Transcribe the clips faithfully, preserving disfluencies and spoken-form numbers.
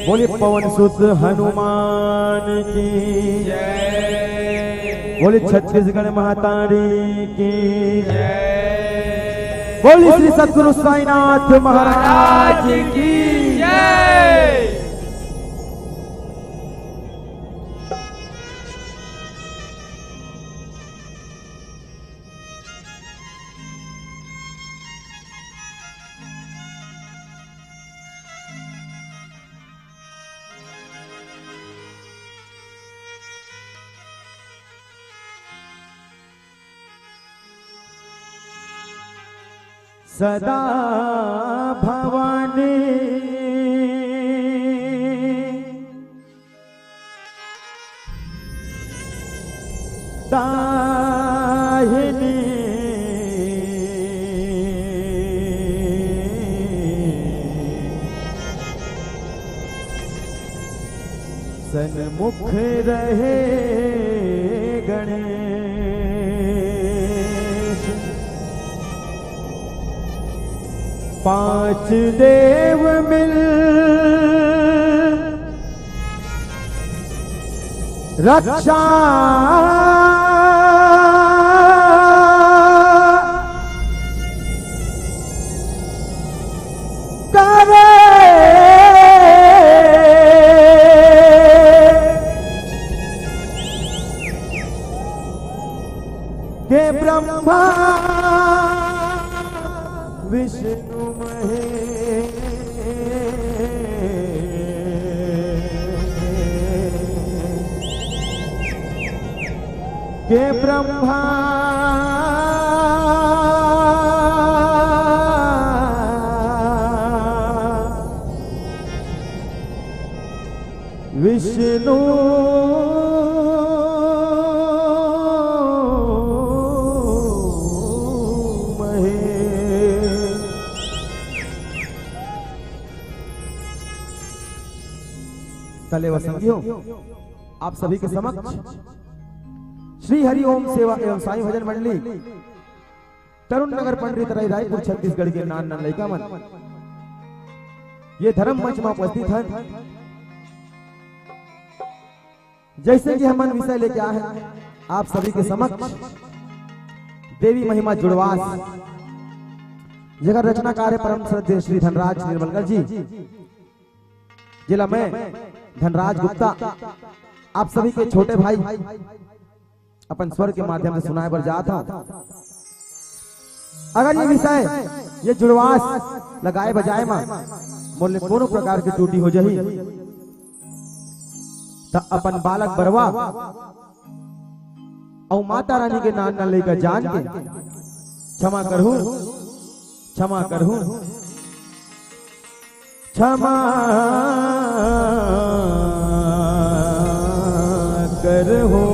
बोले पवन सुत हनुमान की। बोले छत्तीसगढ़ महतारी की। बोले श्री सतगुरु साईनाथ महाराज की। सदा भवानी दाहिनी सन्मुख रहे गणेश। पांच देव मिल रक्षा करे। के ब्रह्मा विष्णु महेश के ब्रह्मा विष्णु महेश। तले वसंगी हो आप सभी के समक्ष श्री हरि ओम सेवा एवं साईं भजन मंडली तरुण नगर पंडरी तराई रायपुर छत्तीसगढ़ के नान नान लइका मन ये धर्म मंच में उपस्थित हन। जैसे कि हमन विषय लेके आए हैं आप सभी के समक्ष देवी महिमा जुड़वास, जेकर रचनाकार है परम श्रद्धेय श्री धनराज निर्मलकर जी, जेला मैं धनराज गुप्ता आप सभी के छोटे भाई अपन स्वर के माध्यम से सुनाए बर जात हंव। अगर ये विषय, ये जुड़वास लगाए बजाए मा मोर ले कोनो प्रकार के त्रुटि हो जही, त अपन बालक बरवा अउ माता रानी के नान न लेकर जान के क्षमा करहू, क्षमा करहू। क्षमा करहू।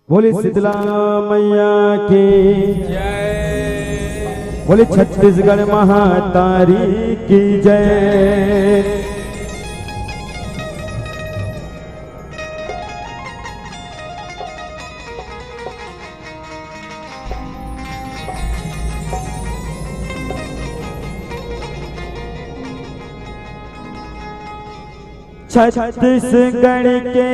बोले शीतला मैया की, बोले छत्तीसगढ़ महातारी की जय। छत्तीसगढ़ के